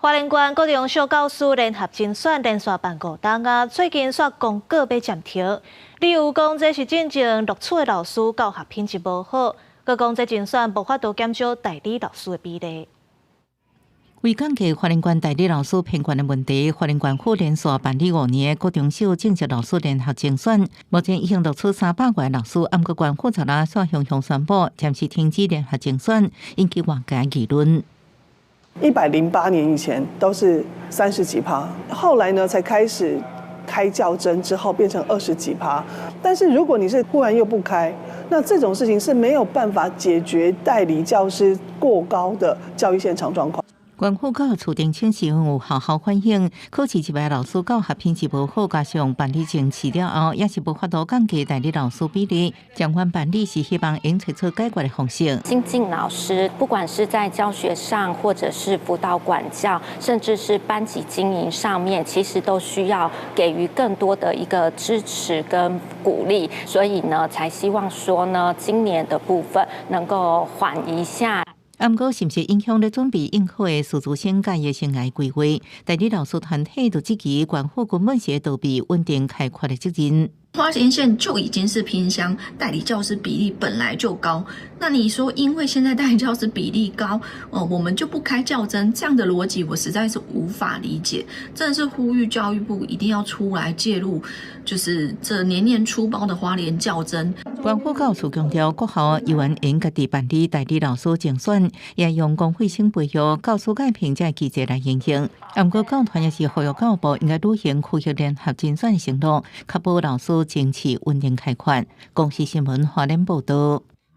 花蓮縣高中小教師聯合甄選連續辦五冬啊，最近煞公告欲暫停。理由講這是進前錄取的老師教學品質無好，閣講這甄選無法度減少代理老師的比例。為解決花蓮縣代理老師偏懸的問題，花蓮縣府連續辦理5年高中小正職老師聯合甄選，目前已經錄取300外老師，毋過縣府昨昏煞向鄉宣布暫時停止聯合甄選，引起外界議論。 108年以前都是三十幾趴，後來呢才開始開教甄之後變成二十幾趴。但是如果你是忽然又不開，那這種事情是沒有辦法解決代理教師過高的教育現場狀況。縣府教育處澄清是因有學校反映，考試入來老師教學品質無好，加上辦理甄試了後，也是無法度降低代理老師比例。暫緩辦理是希望會揣出解決的方式。新進老師，不管是在教學上，或者是輔導管教，甚至是班級經營上面，其實都需要給予更多的一個支持跟鼓勵。所以呢，才希望說呢，今年的部分能夠緩一下。毋過，是毋是影響咧準備應考的師資生佮伊生涯規劃？代理老師團體就質疑，縣府根本是逃避穩定開缺的責任。花蓮縣就已經是偏鄉，代理教師比例本來就高。那你說，因為現在代理教師比例高，哦，我們就不開教甄，這樣的邏輯我實在是無法理解。真的是呼籲教育部一定要出來介入，就是這年年出包的花蓮教甄。縣府教育處強調，國校猶原會家己辦理代理老師甄選，也用公費生培育、教師界評這機制來營運。毋過教團也是呼籲教育部應該履行區域聯合甄選承諾，確保老師甄試穩定開缺。公視新聞花蓮報道。